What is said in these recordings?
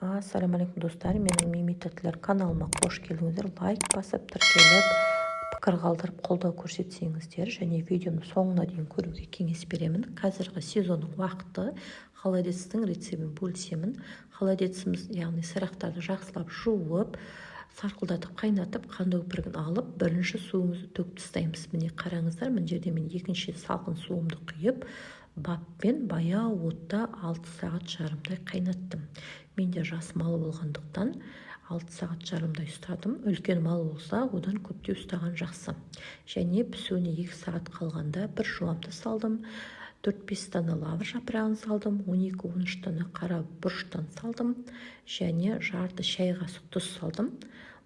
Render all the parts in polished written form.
Ассалаумағалейкум, достар! Менің Мими тәттілер каналыма қош келдіңіздер! Лайк басып, тіркеліп, пікір қалдырып, қолдау көрсетсеңіздер және видеоны соңына дейін көруге кеңес беремін. Қазіргі сезонның уақыты, холодецтің рецебін бөлісемін. Холодеціміз, яғни сирақтарды жақсылап жуып, сарқылдатып қайнатып, қанды көпірігін алып, бірінші суымызды төгіп тастаймыз. Міне, қараңыздар, мына жерде мен екінші салқын суымды құйып, баппен баяу отта 6 сағат жарымдай қайнаттым. Менде жас мал болғандықтан, 6 сағат жарымдай ұстадым. Үлкен мал болса, одан көптеу ұстаған жақсы. Және пісуіне 2 сағат қалғанда бір жуамды салдым, 4-5 дана лавр жапырағын салдым, 12-13 дана қара бұрыштан салдым және жарты шай қасық тұз салдым.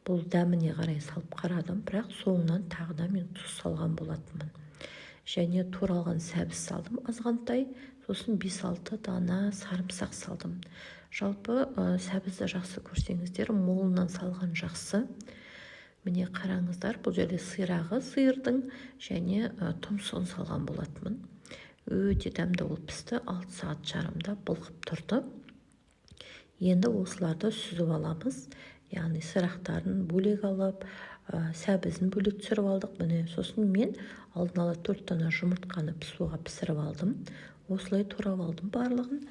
Бұл дәміне қарай салып қарадым, бірақ соңынан тағы да мен тұз салған болатынмын. Және туралған сәбіз салдым азғантай, сосын 5-6 дана сарымсақ салдым. Жалпы сәбізді жақсы көрсеңіздер, молынан салған жақсы. Міне, қараңыздар, бұл жерде сирағы сиырдың және тұмсығын салған болатынмын. Өте дәмді болып пісті, 6 сағат жарымда былқып тұрды. Енді осыларды сүзіп аламыз, яғни сирақтарын бөлек алып, сәбізін бөлек түсіріп алдық. Міне, сосын мен алдын ала төрт дана жұмыртқаны суға пісіріп алдым, осылай турап алдым барлығын.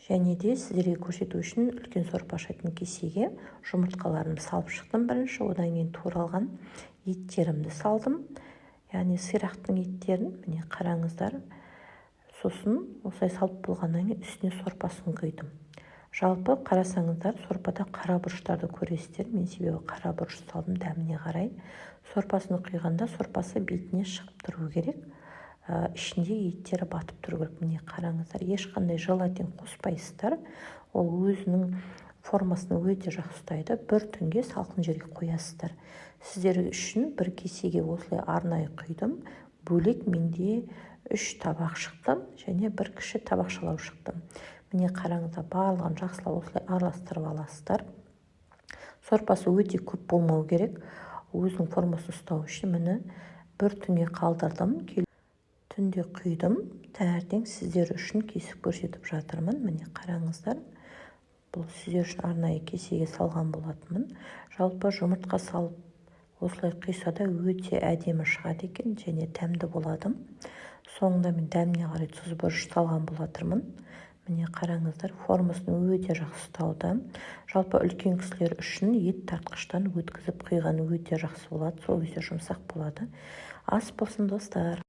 Және де сіздерге көрсету үшін үлкен сорпа ашатын кесеге жұмыртқаларымды салып шықтым бірінші, одан кейін туралған еттерімді салдым, яғни сирақтың еттерін. Міне, қараңыздар, сосын осылай салып болғаннан кейін үстіне сорпасын құйдым. Жалпы қарасаңыздар, сорпада қара бұрыштарды көресіздер. Мен себебі қара бұрыш салдым дәміне қарай. Сорпасын құйғанда сорпасы бетіне шығып тұру керек, ішінде еттері батып тұру керек. Міне, қараңыздар, ешқандай желатин қоспайсыздар, ол өзінің формасын өте жақсы ұстайды. Бір түнге салқын жерге қоясыздар. Сіздер үшін бір кесеге осылай арнайы құйдым. Бөлек менде үш табақ шықты және бір кіші табақшалау шықты. Міне, қараңыздар, барлығын жақсылап осылай араластырып аласыздар. Сорпасы өте көп болмау керек, өзінің формасын ұстау үшін. Міне, бір түнге қалдырдым, түнде құйдым, таңертең сіздер үшін кесіп көрсетіп жатырмын. Міне, қараңыздар, бұл сіздер үшін арнайы кесеге салған болатынмын. Жалпы жұмыртқа салып, осылай құйса да, өте әдемі шығады екен және дәмді болады. Соңында мен дәміне қарай тұз, бұрыш салған болатынмын. Міне, қараңыздар, формасын өте жақсы ұстауда. Жалпы үлкен кісілер үшін ет тартқыштан өткізіп құйған өте жақсы болады, сол кезде жұмсақ болады. Ас болсын, достар!